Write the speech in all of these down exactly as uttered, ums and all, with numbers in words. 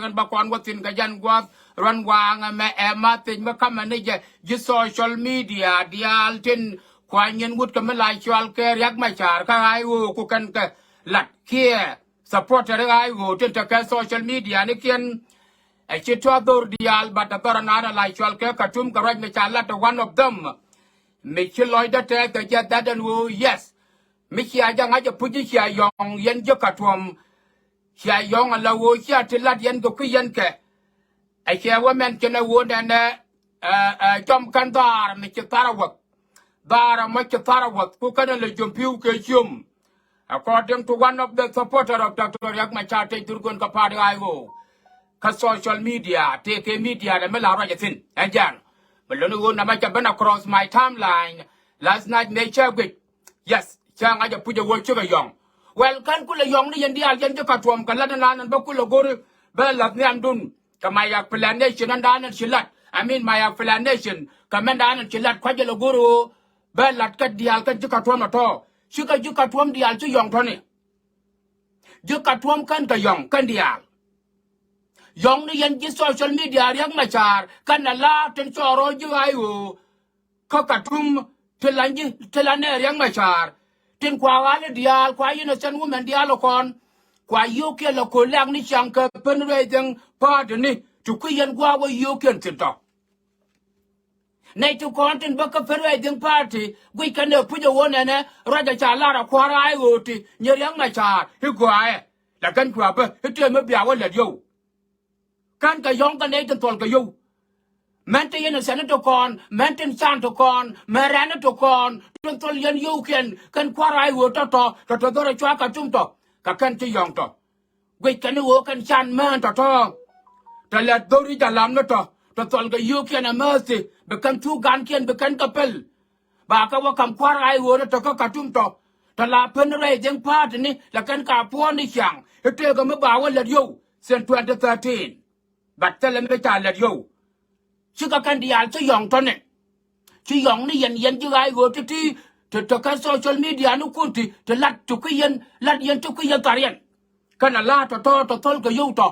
kɛn ba kɔn wä thi̱n kɛ jɛn gua̱th ruan waŋ ɛmɛ ɛ ma thiec mi kamɛ ni jɛ ji̱ social media diaal tin kuany yɛn wut kɛ mi la cual kɛ Riɛk Macar kä ɣa̱c ɣöö ku kɛn kɛ lat kiɛ supporter ɣa̱c ɣöö tin tekɛ social media ni kiɛn. Ɛ ci tɔ̱ dhor diaal bat ɛ dhɔr ɛnan ɛ la cual kɛ Katum kɛ ruac mi ca lat ɛ one of them. Mi ci lɔcdä tɛth kɛ jɛ that ɛn ɣöö yes. Mi cia jɛ ŋa̱c ɛ puc i̱ cia yɔ̱ŋ yɛn ji̱ Katuɔm. Cia yɔ̱ŋ ala ɣöö cia ti lat yɛn kɛ kui̱ yɛn kɛ. Ɛ cɛ wä mɛn ci nɛ ɣöö nɛnɛ ɛ, ɛ, jɔm kɛn dhaar mi ci thar a wäth. Dhaar ɛmɔ ci thar a wäth ku kɛn ɛ lɛ jiom pi̱w kɛ ciom. According to one of the supporter of Doctor Riek Machar tëë dhurkun kɛ pa̱a̱t ɣa̱c ɣöö kä social media tëë kɛ media dɛ mi la ruac ɛ thi̱n ɛn jɛn. Mi luni ɣöö nɛmɛ cɛ ben across my timeline last night mëë cä guic. Yes, cä ŋa̱c a puc a wä cik a yɔ̱ŋ. Well, kän kulɛ yɔ̱ŋ ni yɛn diaal yɛn ji̱ Katuɔm kɛ lat ni nan bä kulɛ go̱ri bä lath nhiamdun. Kɛ my explanation ɛn da̱a̱n ɛn ci lat. I mean my explanation kɛ mɛn da̱a̱n ɛn ci lat kua̱c jɛ lɛ go̱ri ɣöö bä lat kä diaal kɛn ji̱ Katuɔm a tɔ̱. Cikɛ ji̱ Katuɔm diaal ci yɔ̱ŋ tɔ̱ni. Ji̱ Katuɔm kän kɛ yɔ̱ŋ kän diaal. Yɔ̱ŋ ni yɛn ji̱ social media Riɛk Macar kän a la tin cɔɔr rɔ ji̱ ɣa̱c ɣöö kä Katum ti la nyi ti la nɛ Riɛk Macar. Tin kua ɣa̱l i̱ diaal kua innocent women diaal ɔ kɔn. Kua yio̱o̱kiɛn la ko̱l lɛ̈k ni ciaŋ kɛ pen ruɛy dhieŋ pa̱a̱tini ti kui̱ yɛn gua̱a̱k wä yio̱o̱kiɛn thi̱n tɔ. Nɛy ti kɔn tin bä kä pen ruɛy dhieŋ pa̱a̱ti guic kɛn ɛ puc ɛ wä nɛnɛ ruac ɛ ca lar ɛ kua̱r ɣa̱c ɣöö ti nyi Riɛk Macar i̱ gɔaaɛ. La kɛn kua bä i̱ tëë mi bia wä lät yio̱w. Kän kɛ yɔ̱ŋ kɛ nɛy tin thɔl kɛ yio̱w. Mɛn tin yɛn ɛ sɛn ni ti kɔn mɛn tin can ti kɔn mɛn rɛn ni ti kɔn tin thɔl yɛn yio̱wkiɛn kɛn kua̱r ɣa̱c ɣöö tɔ̱tɔ̱ tɔ̱tɔ̱ dhɔr ɛ cua Katum tɔ. Kɛ kɛn ti yɔ̱ŋ tɔ. Guic kɛn i̱ ɣöö kɛn can mään tɔ̱tɔ̱. Tɔ lɛ dhori jalam ni tɔ tɔ thɔl kɛ yio̱o̱kiɛn ɛ määthi bi kɛn thuk gankiɛn bi kɛn kɛ pɛl. Ba kɛ wä ka̱m kua̱r ɣa̱c ɣöö ni tɔ kä Katum tɔ tɔ la pen rɛy dhieŋ pa̱a̱tini la kɛn ka puɔ̱ɔ̱n ni ciaŋ i̱ tëëkɛ mi ba wä lät yio̱w. Since twenty thirteen. But thilɛ mi ca lät yio̱w. Cikɛ kɛn diaal ci yɔ̱ŋ tɔ̱nɛ. Ci yɔ̱ŋ ni yɛn yɛn ji̱ ɣa̱c ɣöö ti̱ti̱ ti tɔ̱ kɛ social media ni kun ti ti lat ti kui̱ yɛn lat yɛn ti kui̱ yɛn thar yɛn. Kɛn a la̱a̱t tɔ̱tɔ̱ tɔ̱ thɔl kɛ yio̱w tɔ̱.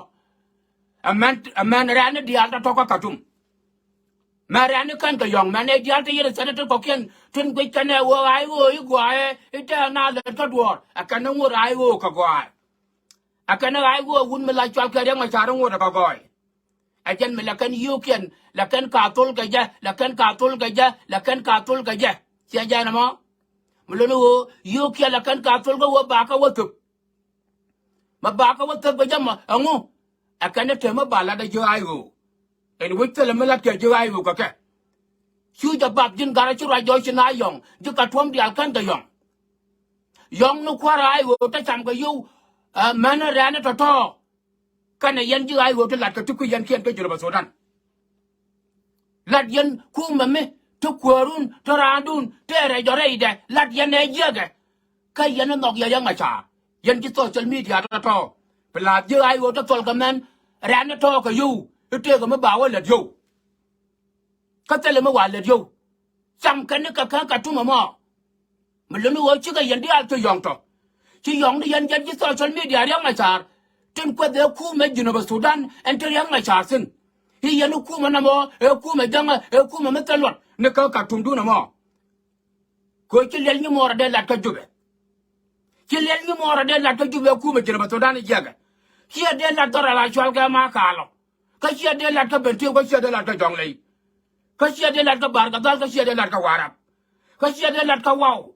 Ɛ mɛn ɛ mɛn rɛ̈ɛ̈n ni diaal tɔ̱tɔ̱ kä Katum. Mɛn rɛ̈ɛ̈n ni kɛn kɛ yɔ̱ŋ mɛn ɛ diaal ti yɛn ɛ thɛn ti kɔ̱kiɛn tin guic kɛn ɛ ɣöö ɣa̱c ɣöö i̱ gua̱a̱ ɛ i̱ tɛ̈ɛ̈n a lät kä duɔ̱ɔ̱r ɛ kɛn ni ŋot ɣa̱c ɣöö kɛ gɔaaɛ. Ɛ kɛn ɣa̱c ɣöö wun mi la cual kɛ Riɛk Macar ŋot ɛ kɛ gɔɔy. Ɛ jɛn mi la kɛn yio̱o̱kiɛn la kɛn ka thol kɛ jɛ la kɛn ka thol kɛ jɛ la kɛn ka thol kɛ jɛ. Ciɛ jɛn ɛmɔ mi luni ɣöö yio̱o̱kiɛn la kɛn ka thol kɛ ɣöö ba kɛ wä thöp. Ma ba kɛ wä thöp kɛ jɛ mɔ ɛŋu. Ɛ kɛn ni te mi ba lat ɛ ji̱ ɣa̱c ɣöö ɛn wec thilɛ mi lat kɛ ji̱ ɣa̱c ɣöö kɛ kɛ. Cu jɛ bap ji̱n gat ɛ ci ruac jɔɔc ci na yɔ̱ŋ ji̱ Katuɔm diaal kän kɛ yɔ̱ŋ. Yɔ̱ŋ ni kua̱r ɣa̱c ɣöö te cam kɛ yio̱w. Ɛ mɛn rɛ̈ɛ̈n ni tɔ̱tɔ̱. Kɛnɛ yɛn ji̱ ɣa̱c ɣöö ti lat kɛ ti kui̱ yɛn kiɛn kä Junub Sudan. Lat yɛn kumɛ mi ti kuäärun ti raandun ti rɛc jɔ̱ rɛydɛ lat yɛn ɛ jiäkɛ. Kä yɛn ɛ nhɔk yɛ yɛn ŋa ca̱a̱r yɛn ji̱ social media tɔ̱tɔ̱. Bi la̱a̱th ji̱ ɣa̱c ɣöö ti thɔl kɛ mɛn rɛ̈ɛ̈n ni tɔ̱ kɛ yio̱w i̱ tëëkɛ mi ba wä lät yio̱w. Kä thilɛ mi wa lät yio̱w. Cam kɛn ni kɛ kɛ Katum ɛmɔ. Mi luni ɣöö cikɛ yɛn diaal ti yɔ̱ŋ tɔ. Ci yɔ̱ŋ ni yɛn jɛn ji̱ social media Riɛk Macar. Tin kueth ëë kumɛ Junub Sudan ɛn ti Riɛk Macar thi̱n. I̱ yɛn i̱ kumɛ nɔmɔ ëë kumɛ jäŋä ëë kumɛ mi thil luɔt ni kä Katumdun ɛmɔ. Kɛ ɣöö ci liɛl nyi muɔɔrɛ dee lat kä Jubɛ. Ci liɛl nyi muɔɔrɛ dee lat kä Jubɛ ëë kumɛ Junub Sudan i̱ jiɛkɛ. Ciɛ dee lat dhɔr ala cual kɛ ma kalɔ. Kä ciɛ dee lat kä Bentiu kä ciɛ dee lat kä Jɔŋley. Kä ciɛ dee lat kä Barkadhal kä ciɛ dee lat kä Warap. Kä ciɛ dee lat kä Waw.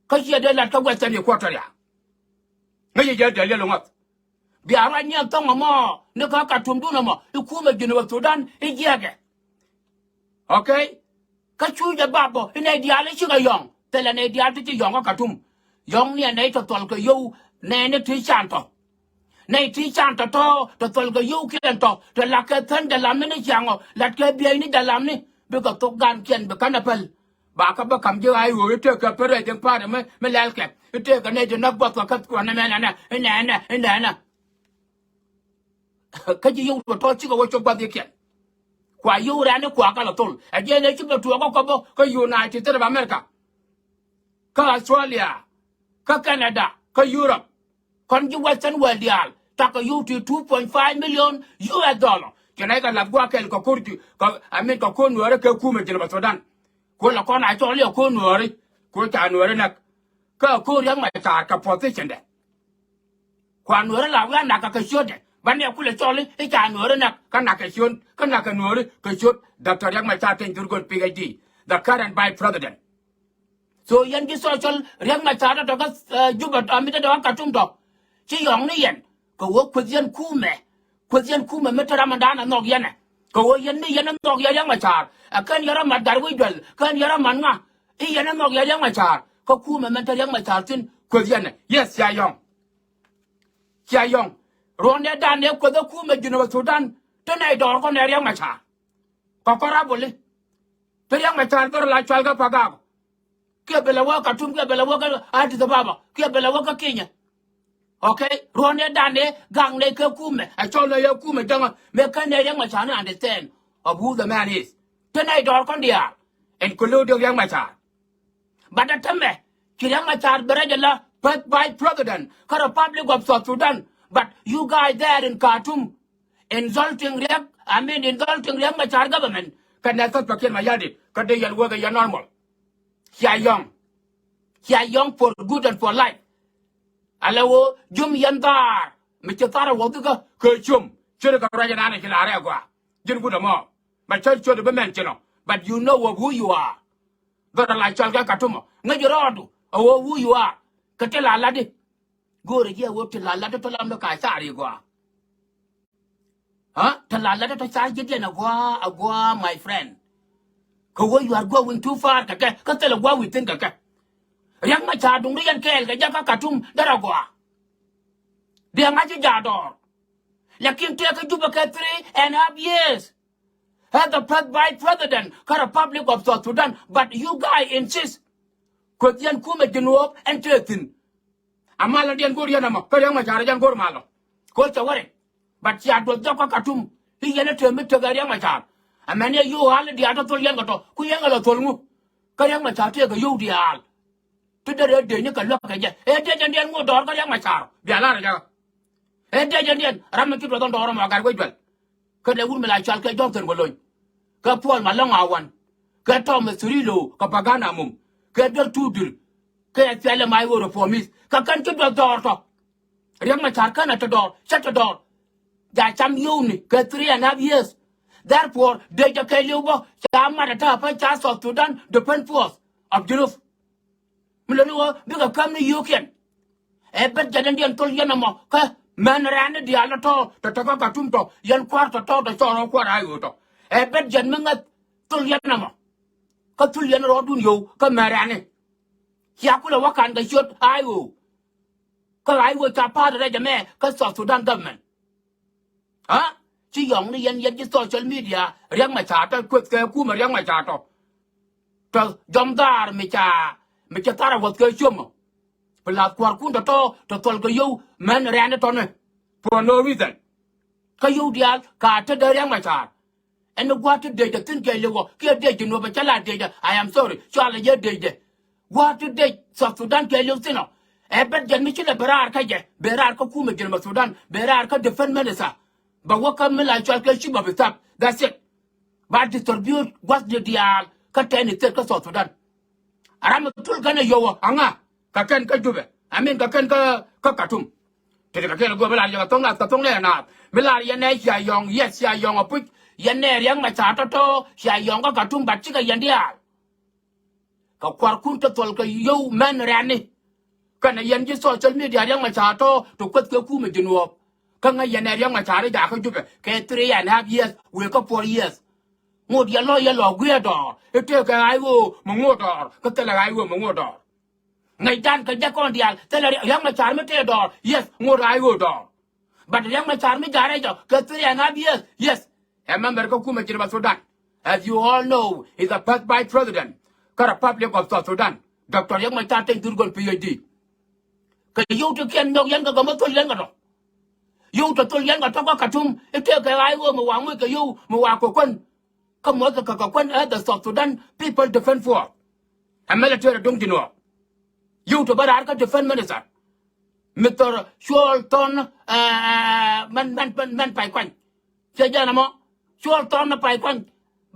Kä ciɛ dee lat kä Western Equatoria. Ŋäc yɛ jɛ dee liɛl ŋɔth. Bia ruac ni ɛn thɔŋ ɛmɔ ni kä Katumdun ɛmɔ i̱ kumɛ Junub Sudan i̱ jiɛkɛ. Okay. Kä cu jɛ bap bä i̱ nɛy diaal i̱ cikɛ yɔ̱ŋ thilɛ nɛy diaal ti ci yɔ̱ŋ kä Katum. Yɔ̱ŋ ni ɛ nɛy tɔ thɔl kɛ yio̱w nɛy ni ti can tɔ. Nɛy ti can tɔ̱tɔ̱ tɔ thɔl kɛ yio̱wkiɛn tɔ tɔ latkɛ thäl jalamni ni ciaŋɔ latkɛ bieyni jalamni bikɛ thok gankiɛn bi känɛ päl. Ba kä bä ka̱m ji̱ ɣa̱c ɣöö i̱ tëëkɛ pärɛ ji̱ pa̱a̱t mi mi lɛlkɛ i̱ tëëkɛ nɛy ti näk gua̱th kɛ kä kuanɛ mɛn ɛnɛ i̱ nɛnɛ i̱ nɛnɛ. Kä ji̱ yio̱w tɔ̱tɔ̱ cikɛ wä cop gua̱th i̱ kiɛn. Kua yio̱w rɛ̈ni kua kä lɛ thol ɛ jiɛn ëë ci bɛ tuɔɔk kä kɔpä kä United States of America. Kä Australia. Kä Canada. Kä Europe. Kɔn ji̱ Western world diaal Takɛ yio̱w ti two point five million U S dollar. Ci nɛy kɛ lath gua̱a̱th kɛl kɛ ko̱r ti, kɛ, I mean, kɛ ko̱r Nuääri kɛ kumɛ Jinub Sudan. Ko̱ la kɔn a cɔl i̱ a ko̱r Nuääri. Ko̱ ca Nuääri näk. Kä a ko̱r Riɛk Macar kɛ position dɛ. Kua Nuääri la wi̱i̱ a nak kɛ ciötdɛ. Banɛ kulɛ cɔl i̱ ca Nuääri nak kä nak kɛ ciöt, kä nak kɛ Nuääri kɛ ciöt. Doctor Riɛk Macar Teny Dhurgon, P H D, the current vice president. So yɛn ji̱ social Riɛk Macar tɔ̱ kä, eh, Juba tɔ̱, mi te tɔ̱ kä Khartoum tɔ̱. Ci yɔ̱ŋ ni yɛn kɛ ɣöö kueth yɛn kumɛ. Kueth yɛn kumɛ mi te ram ɛn dan ɛ nhɔk yɛn ɛ. Kɛ ɣöö yɛn ni yɛn ɛ nhɔk yɛn Riɛk Macar. Ɛ kɛn yɛn rɔ mat Gatwec Dual, kɛn yɛn rɔ mat ŋa. I̱ yɛn ɛ nhɔk yɛn Riɛk Macar. Kä kumɛ mɛn te Riɛk Macar thi̱n kueth yɛn ɛ. Yes, cia yɔ̱ŋ. Cia yɔ̱ŋ. Ruɔ̱n dee dan dee kueth ɛ kumɛ Jinub Sudan. Te nɛy dɔɔr kɔn ɛ Riɛk Macar. Kɛ kɔn raboli. Te Riɛk Macar dhɔr la cual kä Pagak. Kiɛ bɛ lɛ wä Khartoum, kiɛ bɛ lɛ wä kä Addis Ababa, kiɛ bɛ lɛ wä kä Kenya. Okay? Ruɔ̱n dee dan dee gaŋ dee kɛ kumɛ. Ɛ cɔl dee yɛ kumɛ jäŋä. Mëë kɛn dee Riɛk Macar ni understand of who the man is. Te nɛy dɔɔr kɔn diaal, including Riɛk Macar. But a tämɛ, ci Riɛk Macar bɛ rɛc ala first vice president kä Republic of South Sudan. But you guys there in Khartoum insulting Riɛk, I mean, insulting Riɛk Macar government. Kɛ nɛ Salva Kiir Mayardit, kä dee yɛn wekɛ yɛn normal. Cia yɔ̱ŋ. Cia yɔ̱ŋ for good and for life. Ala ɣöö ji̱m yɛn dhaar mi ci thar a wäth kä kɛ ciöm. Ciöt kɛ ruac ɛn an ci la rɛɛ gɔaa. Ji̱n wut ɛmɔ. But cä ciöt bi mɛn ci nɔ. But you know of who you are. Dhɔr ala cɔl kɛ Khartoum ɔ. Ŋäc rɔɔdu a ɣöö who you are. Kɛ ti la latdi. Go̱o̱rɛ ji̱ a ɣöö ti la latdi tɔ lam ni ka car i̱ gɔaa. Ha? Te la lat tɔ ca ji̱ diɛn a gɔaa, a gɔaa, my friend. Kɛ ɣöö you are going too far kɛ kɛ, kä thilɛ gua̱a̱th wi̱i̱ thi̱n kɛ kɛ. Riɛk Macar duŋ ri yɛn kɛɛl kɛ jɛ kä Khartoum, derɛ gɔaa. Diɛŋ a ji̱ jaat dɔɔr. Lakin tëëkɛ Juba kɛ three and half years as the first vice president kä Republic of South Sudan, but you guys insist. Kueth yɛn kumɛ Jinub ɛn tëë thi̱n. A malä diɛn go̱o̱r yɛn ɛmɔ, kä Riɛk Macar jɛn go̱o̱r malä. Ko̱ cɛ wä rɛc. But cia duɔth jɔk kä Khartoum. I̱ yɛn ɛ te mi tekɛ Riɛk Macar. Ɛ mɛn yɛ yio̱w al diaal tɔ thol yɛn kɛ tɔ. Ku yɛn kɛ lɔ thol ŋu. Kä Riɛk Macar tëëkɛ yio̱w diaal. Ti derɛ dee ni kɛ luäk kɛ jɛ. Ɛ dee jɛn diɛn ŋu dɔɔr kä Riɛk Macar. Bia lar ɛ jɛ kä. Ɛ dee jɛn diɛn. Ram mi ci duɔth ɔn dɔɔr ɛmɔ a gat wec dual. Kä dee wut mi la cual kɛ Johnson Bolony. Kɛ Paul Malong Awan. Kɛ Thomas Cirillo kɛ Pagana Amum. Kɛ Dual Tudur. Kɛ ɛ thialɛ ma i̱ ɣöö reformist. Kɛ kɛn ci duɔth dɔɔr tɔ. Riɛk Macar kɛn ɛ te dɔɔr, cä te dɔɔr. Ja cam yio̱wni kɛ three and half years. Therefore, dee jɛ kɛɛliw bä, ca mat ɛ ta̱a̱ pä ca South Sudan Defense Force of Junub. Mi loni ɣöö bikɛ käm ni yio̱o̱kiɛn. Ɛ bet jɛn diɛn thol yɛn ɛmɔ kä mɛn rɛ̈ni diaal tɔ̱tɔ̱ tɔ̱tɔ̱ kä Khartoum tɔ, yɛn kua̱r tɔ̱tɔ̱ tɔ cɔɔr ɣä kua̱r a ɣöö tɔ. Ɛ bet jɛn mi ŋäth thol yɛn ɛmɔ. Kä thol yɛn rɔɔdun yio̱w kä mɛn rɛ̈ni. Cia kulɛ wä ka̱n kɛ ciöt a ɣöö. Kä a i̱ wee ca pa̱a̱t rɛc ɛmɛ kä South Sudan government. Ha? Ci yɔ̱ŋ ni yɛn yɛn ji̱ social media, Riɛk Macar tɔ kueth kɛ kumɛ Riɛk Macar tɔ. Tɔ jɔm dhaar mi ca, mi ca thar a wäth kɛ ciömä. Pi lath kua̱rkun tɔ̱tɔ̱ tɔ thɔl kɛ yio̱w mɛn rɛ̈ni tɔ̱ni. For no reason. Kä yio̱w diaal ka te dee Riɛk Macar. Ɛn ni gua̱a̱th ti dec dɛ thi̱n kɛɛliw ɔ kiɛ dec Jinub ɛ cä la dec dɛ. I am sorry, cɔalɛ jɛ dec dɛ. Gua̱a̱th ti dec South Sudan kɛɛliw thi̱n ɔ. Ɛ bet jɛn mi ci lɛ ben raar kä jɛ, ben raar kä kumɛ Jinub Sudan, ben raar kä defense minister. Bɛ wä kä mi la cɔal kɛ chief of staff. That's it. Ba distribute gua̱thni diaal kä ten state kä South Sudan. A ram mi thul kɛn ɛ yio̱w ɔ aŋa? Kɛ kɛn kä Jubɛ. I mean kɛ kɛn kä, kä Khartoum. Tëë kɛ kɛn ɛ go̱o̱r mi lar yɛ kɛ thoŋ naath, kɛ thoŋ nɛ naath. Mi lar yɛn nɛ cia yɔ̱ŋ, yes, cia yɔ̱ŋ ɛ puc. Yɛn nɛ Riɛk Macar tɔ̱tɔ̱ cia yɔ̱ŋ kä Khartoum, but cikɛ yɛn diaal. Kɛ kua̱rkun te thɔl kɛ yio̱w mɛn rɛ̈ni. Kɛnɛ yɛn ji̱ social media Riɛk Macar tɔ̱ tɔ kueth kɛ kumɛ Jinub. Kä ŋäc yɛn ɛ Riɛk Macar i̱ jakä Jubɛ kɛ three and half years, wëë kä four years. Ŋot yɛ lɔ yɛ lɔ guiɛ dɔɔr i̱ tëëkɛ a i̱ ɣöö mi ŋot dɔɔr kä thilɛ a i̱ ɣöö mi ŋot dɔɔr. Ŋäcdan kɛ jɛ kɔn diaal thilɛ Riɛk Macar mi tëë dɔɔr, yes, ŋot a i̱ ɣöö dɔɔr. But Riɛk Macar mi ja̱rɛ jɔ kɛ three and half years, yes. Ɛ member kä kumɛ Jinub Sudan. As you all know, is the first vice president kä Republic of South Sudan. Doctor Riɛk Macar Teny Dhurgon, P H D. Kɛ yio̱w ti kiɛn nhɔk yɛn kɛ gɔmä thol yɛn kɛ tɔ. Yio̱w tɔ thol yɛn kɛ tɔ kä Khartoum i̱ tëëkɛ a i̱ ɣöö mi wa ŋuc kɛ yio̱w mi wa kɛ kuän. Kä muɔth kɛ kɛ kuän ɛ the South Sudan People Defense Force. Ɛ military duŋ Jinub. Yio̱w tɔ bä raar kä defense minister. Mister Cuɔl Thɔn, eh, mɛn, mɛn, mɛn, mɛn Pay Kuany. Cɛ jɛn ɛmɔ. Cuɔl Thɔn Pay Kuany.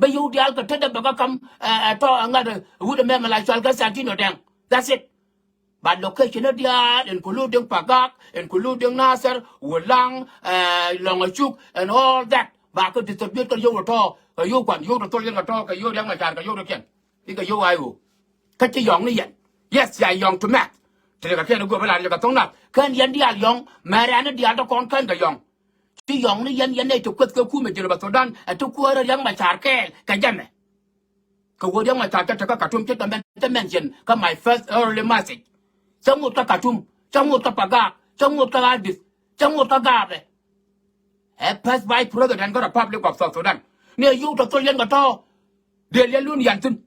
Bɛ yio̱w diaal kɛ tetdɛ bɛ kɛ kam, eh, eh, tɔ, eh, ŋa̱t, eh, wut ɛmɛ mi la cɔal kɛ Santino Dɛŋ. That's it. But location ni diaal, including Pagak, including Nasir, Wulaŋ, eh, Lɔŋ Acuk, and all that. Ba kɛ distribute kɛ yio̱w tɔ, kɛ yio̱w Kuan, yio̱w tɔ Thol Yɛn kɛ tɔ, kɛ yio̱w Riɛk Macar, kɛ yio̱w tɔ Kiɛn. I̱ kɛ yio̱w I O. Kä ci yɔ̱ŋ ni yɛn. Yes, ya yɔ̱ŋ to math. Ti ri kɛ kɛn i̱ guɔ bä la ri kɛ thok nath. Kɛn yɛn diaal yɔ̱ŋ, mɛrɛni diaal tɔ kɔn kɛn kɛ yɔ̱ŋ. Ci yɔ̱ŋ ni yɛn, yɛn nɛy ti kueth kɛ kumɛ Jinub Sudan, ɛ ti kuäärä Riɛk Macar kɛɛl kɛ jɛmɛ. Kɛ ɣöö Riɛk Macar cä tekɛ Khartoum, ce̱tkɛ mɛn cä mention kä my first early message. Cä ŋot kä Khartoum, cä ŋot kä Pagak, cä ŋot kä Addis, cä ŋot kä Gaapɛ. Ɛ first vice president kä Republic of South Sudan. Ni ɛ yio̱w tɔ Thol Yɛn kɛ tɔ. Dee liɛl lun yan thi̱n.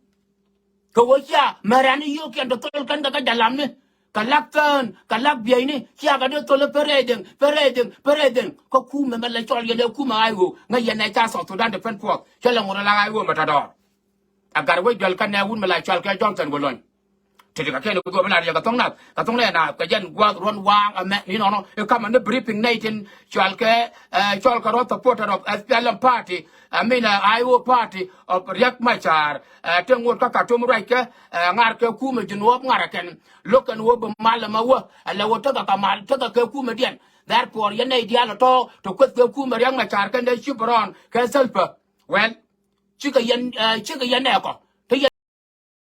Kɛ ɣöö cia mɛrɛni yio̱o̱kiɛn tɔ Thol kɛn kɛ kä jalamni. Kɛ la̱k thäär, kɛ la̱k bieyni, cia kɛ dee Thol i̱ president, president, president. Kä kumɛ mɛ la cɔl yɛn ɛ kumɛ I O, ŋäc yɛn ɛ ca South Sudan Defense Force. Cä lɛ ŋot ɛ la I O mɛ tɔ dɔɔr. A gat wec duel kä nɛ wut mi la cɔal kɛ Johnson Wulony. Ti ti kɛ kɛn i̱ guɔ bi la riɛk kɛ thok nath, kɛ thok nath, kɛ jɛn gua̱a̱th ruɔ̱n waaŋ ɛmɛ ni nɔnɔ. I̱ kamɛ ni briefing nɛy tin cɔal kɛ, eh, cɔl kɛ rɔ supporter of S P L M party, I mean, eh, I O party of Riɛk Macar, eh, ti ŋot kä Khartoum ruac kɛ, eh, ŋa̱r kɛ kumɛ Jinub ŋa̱r ɛ kɛn. Lo̱k kɛn wä bi mal ɛmɛ wä, ɛ lɛ wä tekɛ kɛ mal, tekɛ kɛ kumɛ diɛn. Therefore, yɛn nɛy diaal ɛ tɔ, ti kueth kɛ kumɛ Riɛk Macar kɛn dee cip rɔɔn, kɛ Salva. Well, cikɛ yɛn, eh, cikɛ yɛn nɛɛkɔ.